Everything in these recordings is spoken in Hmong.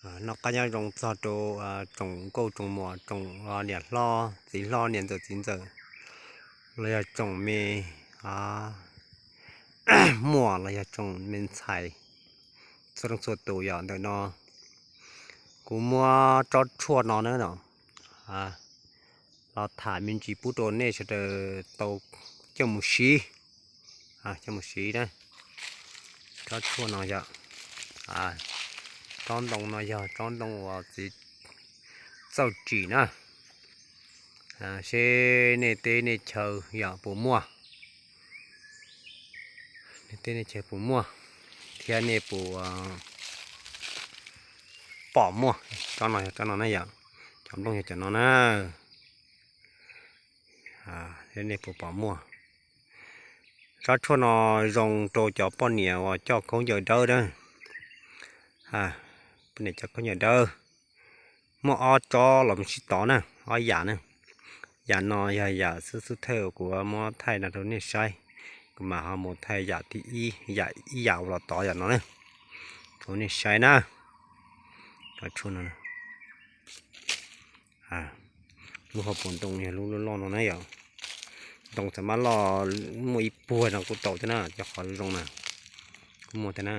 Noj qab nyob zoo txog rau tsoom nkauj tsoom muam, tsoom niam hlob txiv hlob, niam ntxawm txiv ntxawm, los yog tsoom me muam los yog tsoom me ntxhais txhua leej txhua tus yom. Ntawm no kuv muab tsob tshuaj no na los tham me ntsis pub rau nej sawv daws tau coj mus siv, coj mus siv na. Tsob tshuaj no yog, tsob ntoo no yog tsob ntoo uas txiv txauj tsim na, seb nej teb nej chaw yog puas muaj, nej teb nej chaw puas muaj thiab nej puas pom muaj. Tsob no yog tsob no na yom, cov nplooj yog cov no na. Nej puas pom muaj? Tsob tshuaj no zoo rau cov poj niam uas coj khaub ncaws dawb na. Poj niam coj khaub ncaws dawb, muaj ob tsob los mus sib tov na, ob yam na. Yam no yog yam xub xub thawj kuv muab thaij no rau nej saib, kuv mam ho mus thaij yam thib ib, yam ib yam uas los tov yam no na, rau nej saib na. Lub hauv paus ntoo yog lub loj loj no na yom. Ntoo txawm mab loj muaj ib puag no kuj tau thiab na, cov qhov zoo na kuj muaj thiab na.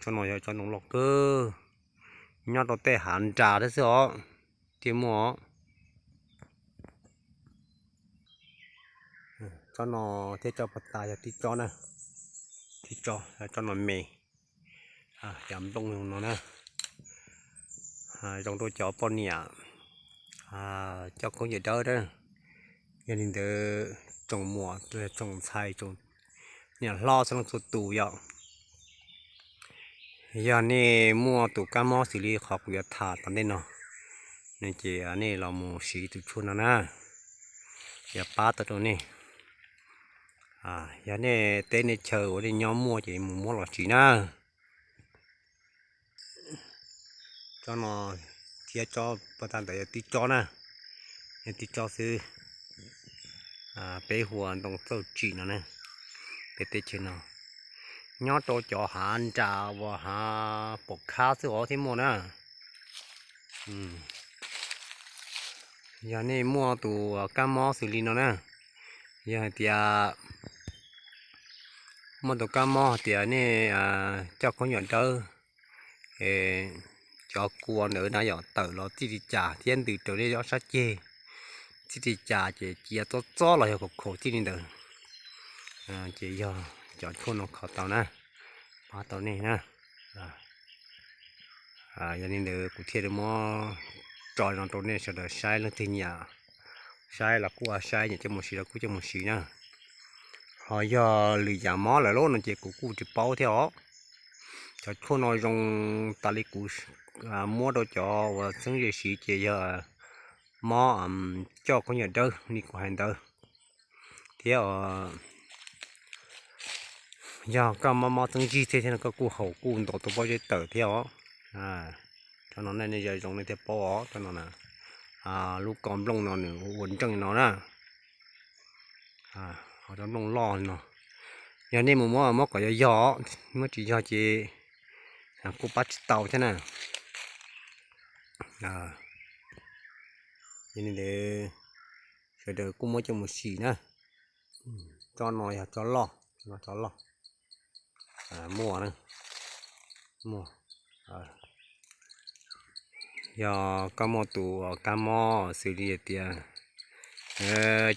Tsob no yog tsob ntoo loj kawg, nyob rau tej hav nras thiab xwb os, thiaj muaj os. Tsob no thiab tsob puag ta yog tib tsob na, tib tsob, tsob no me, cov nplooj no na, zoo rau cov poj niam coj khaub ncaws dawb na. Yog li ntawd tsoom muam, tsoom ntxhais, tsoom niam hlob txhua leej txhua tus yom, yog nej muaj tus kab mob xws li qhov kuv yuav tham tom ntej no, no ces nej los mus siv tus tshuaj no na, yuav pab tau rau nej. Yog nej teb nej chaw uas nej nyob muaj ces mus muab los siv na. Tsob no thiab tsob puag ta ntawd yog tib tsob na, yog tib tsob xwb. Peb hu ua ntoo txauj tsim no na. Peb teb chaws no nyob rau cov hav nras uas hav pom khab xwb os thiaj muaj na. Yog nej muaj tus kab mob xws li no na, yog hais tias muaj tus kab mob hais tias nej coj khaub ncaws dawb, cov kua ntawd na yom, tawm los txij li cas thiab ntws raws nej ob sab ceg txij li cas ces cia txob txob los yog khaum khaum txij li ntawd, ces yog cov tshuaj no kho tau na, pab tau nej na. Yog li ntawd kuv thiaj li muab tso no rau nej sawv daws saib, leej twg nyiam saib los kuj saib, nyiam coj mus siv los kuj coj mus siv na. Ho yog lwm yam mob lawm lauj no ces kuv kuj tsis paub thiab os. Cov tshuaj no zoo tas li kuv muab rau cov uas txheeb ze siv ces yog mob coj khaub ncaws dawb li kuv hais ntawd, thiab yog koj mob mob txeeb zig thiab no koj kuj haus kuj ntaus tus pob zeb tawm thiab os. Tsob no nej zoo nej thiaj paub os, tsob no na, lub ko nplooj no nws ua nreej no na. Ho cov nplooj loj no, yog nej mus muab muab kom yog yog, muab tsis yog ces kuj pab tsis tau thiab na. Yog li ntawd sawv daws kuj muab coj mus sim na. Tsob no yog tsob loj, tsob loj, muaj, muaj. Yog koj muaj tus kab mob xws li tias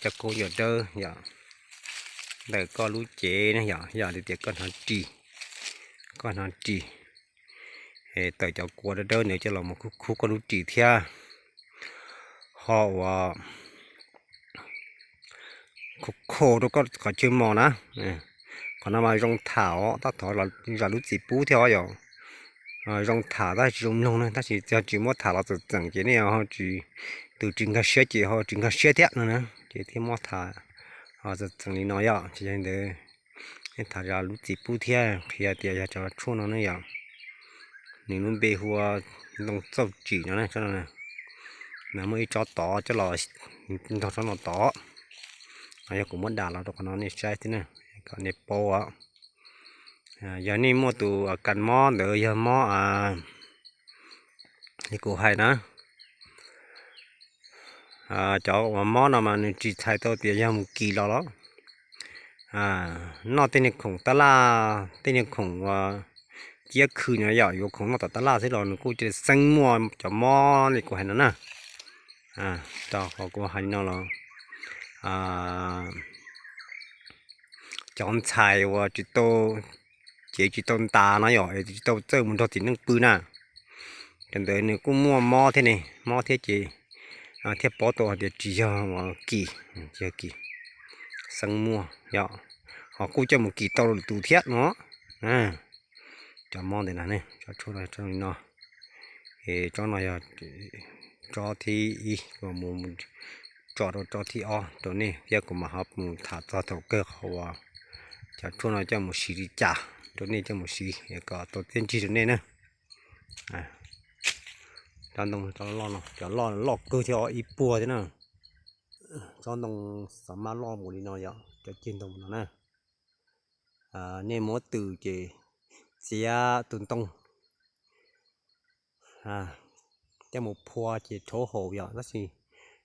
coj khaub ncaws dawb yom, ntawm koj lub cev na yom, yog li tias koj hnav ris, koj hnav ris, tawm cov kua dawb dawb ntawd coj los mus khub khub koj lub ris thiab ho uas khov kho rau koj qhov chaw mos na. Qhov no mas zoo tham os, tab tom zam lub txim pub thiab os yom. Zoo tham tab sis zoo mloog na, tab sis yog tsis muab tham los txawm txeem ces nej ho tsis, tus tsis nkag siab ces ho tsis nkag siab thiab no na, ces thiaj muab tham txawm txeem li no yom. Ces yog li ntawd nej tham zam lub txim pub thiab qhia tias yog cov tshuaj no ne yom, nws lub npe hu ua ntoo txauj tsim no na, tsob no na. Mas muaj ib tsob tod coj los nrog tsob no tod. Yog kuv muab dam los rau qhov no nej saib xwb na, kom nej paub os. Yog nej muaj tus kas mob ntawd yog mob, Li kuv hais na, cov uas mob no mas nws tsis txhais tau tias yog mus kis los los. Noj tej niag khoom tab laj, tej niag khoom uas ciab khw no yom, yuav khoom noj tom tab laj xwb los nws kuj cia li xeeb muaj cov mob li kuv hais no na. Qhov kuv hais li no los cov ntxhais uas tsis tau, cev tsis tau ntas no yom, tsis tau txawj mus nrog txiv neej pw na, cov ntawd nws kuj muaj mob thiab ne, mob thiab ces thiaj paub tau hais tias tsis yog uas kis, tsis yog kis, xeeb muaj yom, ho kuj coj mus kis tau lwm tus thiab no. Cov mob ntawd na, tsob tshuaj no, tsob no, es tsob no yog tsob thib ib, mus tso rau tsob thib ob rau nej thiab kuv mam ho mus tham txog thaum kawg qhov uas cov tshuaj no coj mus siv li cas rau nej coj mus siv kom tau txiaj ntsig rau nej na. Cov ntoo, cov loj no, cov loj loj kawg thiab ib puag thiab na. Tsob ntoo xav mab loj mus li no yom, cov ceg ntoo no na. Nej muab tws ces txiav tus ntoo coj mus phua ces rhaub haus yom, tab sis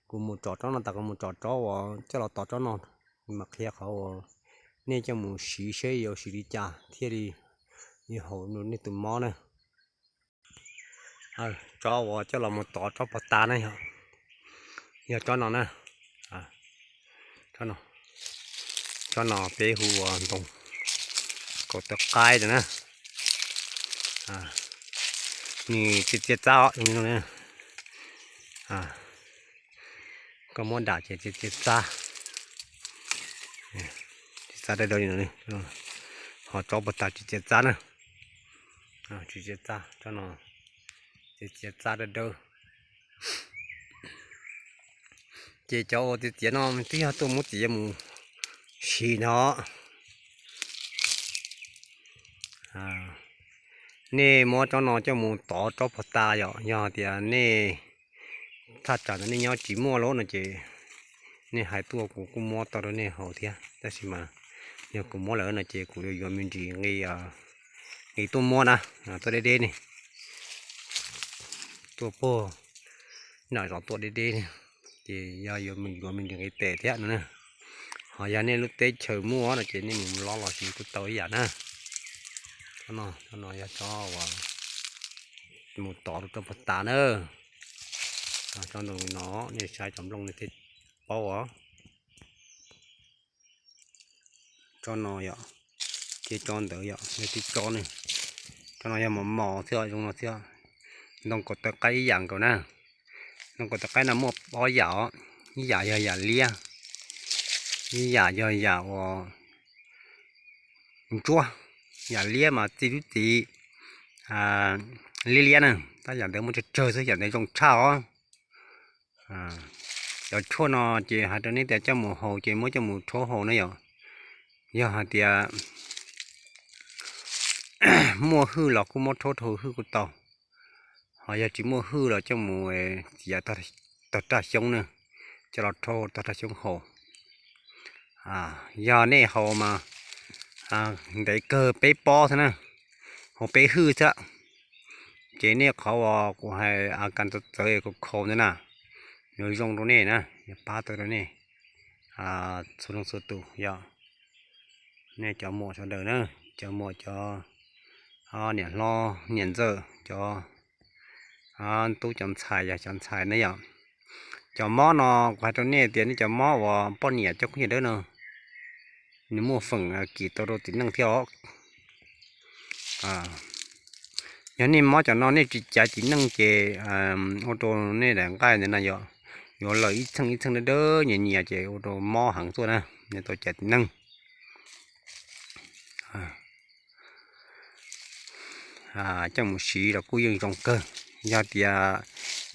kuv mus tsom tsob no tas kuv mus tsom tsob uas coj los tov tsob no, mam qhia qhov uas nej coj mus siv seb yuav siv li cas thiaj li haum nej tus mob na. Tsob uas coj los mus tov tsob pov tas na yog, yog tsob no na. Tsob no peb hu ua ntoo kaus taw qaib na. Nws txias txias txab os, zoo li no na. Koj muab dam ces txias txias txab, txias txab dawb dawb li no. Ho tsob pov tas tsis txias txab na. Tsis txias txab, tsob no txias txias txab dawb dawb. Ces cov uas txias txias no twb yog tuaj muab txiav mus siv no. Nej muab tsob no coj mus tov tsob pov tas yom, yog tias nej thaj tsam ntawd nej nyob tsis muaj lawm no ces nej hais tuaj kuv kuj muab tau rau nej haus thiab, tab sis mas yog kuv muab lawm no ces kuv yuav yuav me ntsis nqi tuaj muab na, tuaj deb deb ne, tuaj puag nram zos tuaj deb deb ne, ces yog yuav me ntsis nqi tes thiab no na. Ho yog nej lub teb chaws muaj no ces nej mus lob los siv kuj tau ib yam na. Tsob no, tsob no yog tsob uas mus tov rau tsob pov tas na. Tsob ntoo no nej saib cov nplooj nej thiaj paub os. Tsob no yom, thiab tsob ntawd yom, yog tib tsob ne. Tsob no yog mos mos thiab zoo no thiab. Ntoo kaus taw qaib ib yam nkaus na. Ntoo kaus taw qaib no muaj ob yam os, ib yam yog yam liab, ib yam yog yam uas ntsuab, yam liab mas txi lub txiv liab liab na, tab yam ntawd muaj tsawg tsawg xwb, yam ntawd zoo tshaj os. Cov tshuaj no ces hais rau nej tias coj mus haus ces muab coj mus rhaub haus na yom. Yog hais tias muaj hwj los kuj muab rhaub rau hwj kuj tau, ho yog tsis muaj hwj los coj mus txiav tog raj xyoob na, coj los rhaub tog raj xyoob haus. Yog nej haus mas ntev kawg peb pob xwb na, haus peb hwj xwb, ces nej qhov uas kuv hais a kas txawv txawv kaus khaus ntawd na, yuav zoo rau nej na, yuav pab tau rau nej txhua leej txhua tus yom. Nej cov muam sawv daws na, cov muam cov niam hlob niam ntxawm, cov tub cov ntxhais yog cov ntxhais na yom. Cov mob no kuv hais rau nej tias nej cov mob uas poj niam coj kub yag dawb no, nws muaj feem kis tau rau txiv neej thiab os. Yog nej mob cov no nej tsis cav txiv neej ces ua rau nej daim nqaij ntawd na yom, yuav lawm ib txheej ib txheej dawb dawb nyias nyias ces ua rau mob heev tuaj na, nej tau cav txiv neej. Coj mus siv los kuj yeej zoo kawg. Yog tias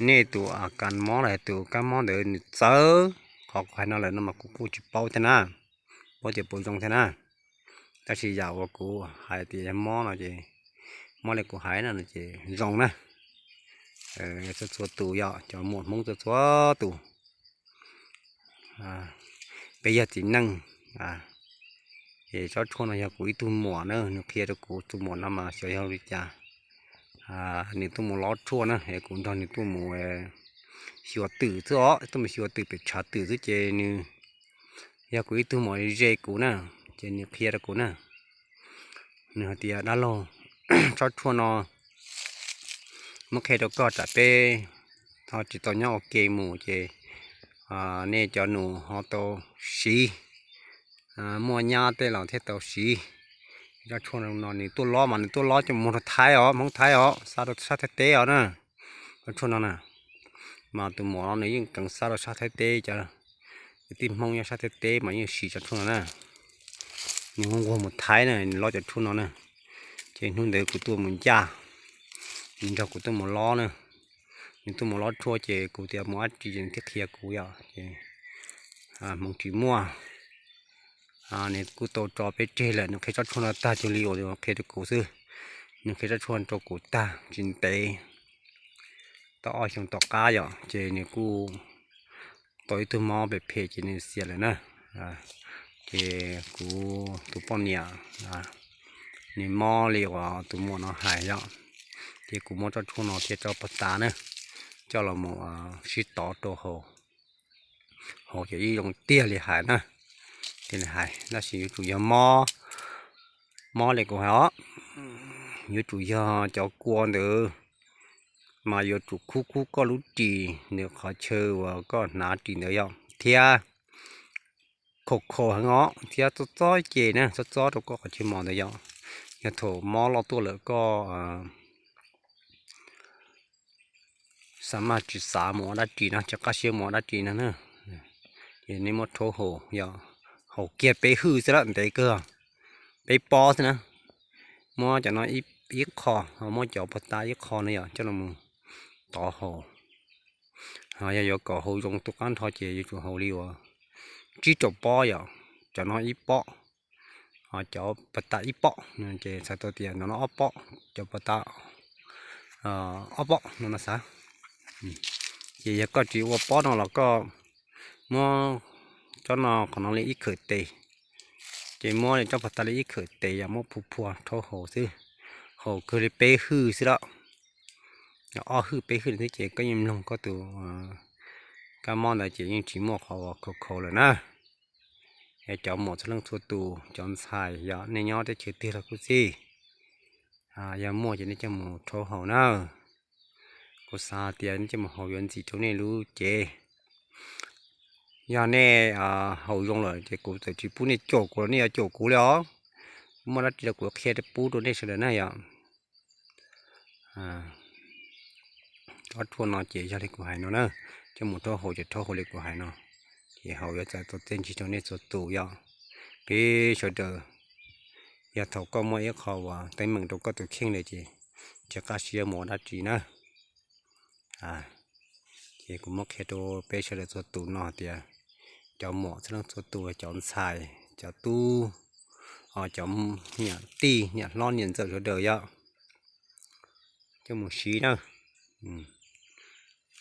nej tus a kas mob los tus kab mob ntawd nws txawv qhov kuv hais no lawm no mas kuv kuj tsis paub thiab na, paub tias puas zoo thiab na. Tab sis yam uas kuv hais tias yog mob no ces, mob li kuv hais no ces zoo na. Txhua txhua tus yom, cov muam Hmoob txhua txhua tus, peb yog txiv neej. Ces tsob tshuaj no yog kuv ib tug muam na, nws qhia rau kuv, tus muam no mas xyov yog li cas, nws tuaj mus lob tshuaj na, es kuv nrog nws tuaj mus xyuas twm xwb os, tuaj mus xyuas twm pem tshav twm xwb ces nws yog kuv ib tug muam ze kuv na, ces nws qhia rau kuv na. Nws hais tias dab laug, tsob tshuaj no muab qhia rau koj tsam peb ho tsis tau nyob ua ke mus ces nej cov nus ho tau siv, muaj nyab tej los thiaj tau siv. Tsob tshuaj no nws tuaj lob mas nws tuaj lob coj mus muag rau Thaib os, Hmoob Thaib os, xa rau sab Thaib teb os na. Tsob tshuaj no na, mas tus muam no nws yeej keev xa rau sab Thaib teb, cov kwv tij Hmoob nyob sab Thaib teb mas yeej siv tsob tshuaj no na. Nws hu nquag mus Thaib na, nws lob cov tshuaj no na. Ces hnub ntawd kuv tuaj mus ncaj, nws nrog kuv tuaj mus lob na. Nws tuaj mus lob tshuaj ces kuv tias mus dab tsi ces nws thiaj qhia kuv yom. Ces hmoov tsis muaj, nws kuj tau tso peb tseg lawm, nws qhia tsob tshuaj no tag cuag li uas nws qhia rau kuv xwb. Nws qhia tsob tshuaj rau kuv tag tsis ntev, tau ob xyoos tom qab yom, ces nws kuj tau ib tug mob phem phem ces nws xiam lawm na. Ces kuv tus poj niam nws mob li uas tus muam no hais yom, ces kuv muab tsob tshuaj no thiab tsob pag tas na coj los mus sib tov rau haus, haus ces yeej zoo tiag li hais na. Tiag li hais, tab sis yuav tsum yog mob, mob li kuv hais os, yuav tsum yog cov kua ntawd mas yuav tsum khub khub koj lub ris ntawm qhov chaw uas koj hnav ris ntawd yom, thiab khau khau heev os, thiab txob txob ces na, txob txob rau koj qhov chaw mos ntawd yom. Yog thaum mob loj tuaj lawm koj xav mas tsis xav mus ua dab tsi no, tsis qab siab mus ua dab tsi no na. Ces nej muab rhaub haus yom, haus kiag peb hwj xwb lawm ntev kawg, peb pob xwb na. Muab cov no ib qho, muab cov pag tas ib qho no yom, coj los tov haus. Yog yuav kom haus zoo tu qab nrho ces yuav tsum haus li uas tsib rau pob yom, cov no ib pob, cov pag tas ib pob, ces txhais tau tias no no ob pob, cov pag tas ob pob no no xav. Ces yog koj tsis ua pob no los koj muab tsob no qhov no li ib khawm tes, ces muab li tsob pag tas li ib khawm tes yom, muab phua phua rhaub haus xwb, haus kawg li peb hwj xwb lawm. Ob hwj peb hwj xwb ces koj yeej mloog koj tus kab mob ntawd ces yeej tsis muaj qhov uas khau khau lawm na. Es cov muam txhua leej txhua tus, cov ntxhais yog nej nyob teb chaws twg los kuj xij, yog muaj ces nej coj mus rhaub haus na. Kuv xav tias nej coj mus haus yuav ntxim rau nej lub cev. Yog nej haus zoo lawm ces kuv txawm tsis pub nej caum kuv los nej yuav caum kuv li os. Muaj dab tsi los kuv qhia pub rau nej sawv daws na yom. Ob tshuaj no ces yog li kuv hais no na, coj mus rhaub haus ces rhaub haus li kuv hais no, ces haus yuav txais tau txiaj ntsig rau nej txhua tus yom. Peb sawv daws, yog thaum koj muaj ib qho uas teeb meem rau koj tus kheej lawm ces tsis qab siab mus ua dab tsi na. Ces kuv muab qhia rau peb sawv daws txhua tus no hais tias cov muam txhua leej txhua tus, cov ntxhais, cov tub, cov niam tij niam hlob niam ntxawm sawv daws yom, coj mus siv na.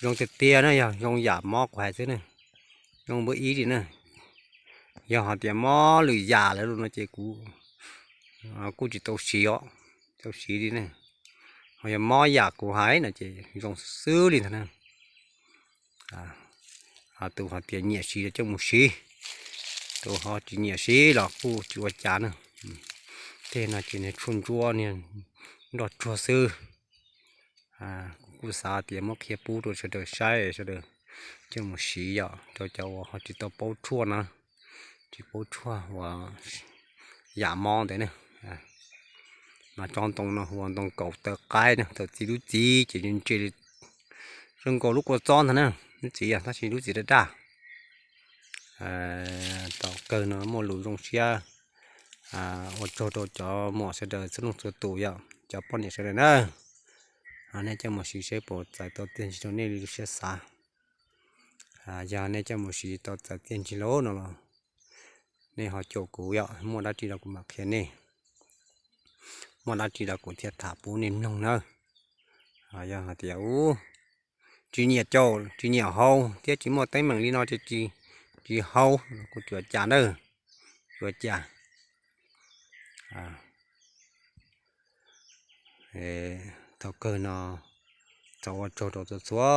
Zoo tiag tiag na, yog zoo yam mob kuv hais xwb na, zoo npawb ib li na. Yog hais tias mob lwm yam lawm no ces kuv kuj tsis tau siv os, tsis tau siv li na. Ho yog mob yam kuv hais no ces zoo xwb li ntag na. Tus hais tias nyiam siv los coj mus siv, tus ho tsis nyiam siv los kuj tsis ua cas na. Tej no ces niag tshuaj ntsuab niag nroj tsuag xwb. Kuv kuj xav tias muab qhia pub rau sawv daws saib, sawv daws coj mus siv yom, rau cov uas ho tsis tau paub tshuaj na, tsis paub tshuaj uas yam mob ntawd na. Mas tsob ntoo no hu ua ntoo kaus taw qaib na, thaum txiv lub txiv ces ntse li zoo nkaus lub kua txob ntag na, lub txiv tab sis lub txiv daj daj. Tau kawg no muaj lus zoo siab ua tsaug rau cov muam sawv daws txhua leej txhua tus yom, cov poj niam sawv daws na. Nej coj mus siv seb puas txais tau txiaj ntsig rau nej li lub siab xav. Yog nej coj mus siv tau txais txiaj ntsig lawm no los nej ho caum kuv yom, muaj dab tsi los kuv mam qhia nej, muaj dab tsi los kuv thiaj tham pub nej mloog nawb. Yog hais tias ub, tsis nyiam caum, tsis nyiam haus thiab tsis muaj teeb meem li no ces tsis haus, kuv tsuas cas nawb, tsuas cas. Thaum kawg no, txog ua tsaug rau txhua txhua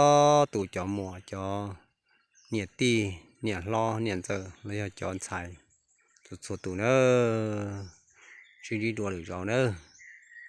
tus cov muam, cov niam tij, niam hlob, niam ntxawm los yog cov ntxhais, txhua txhua tus na, sib ntsib dua lwm zaus na.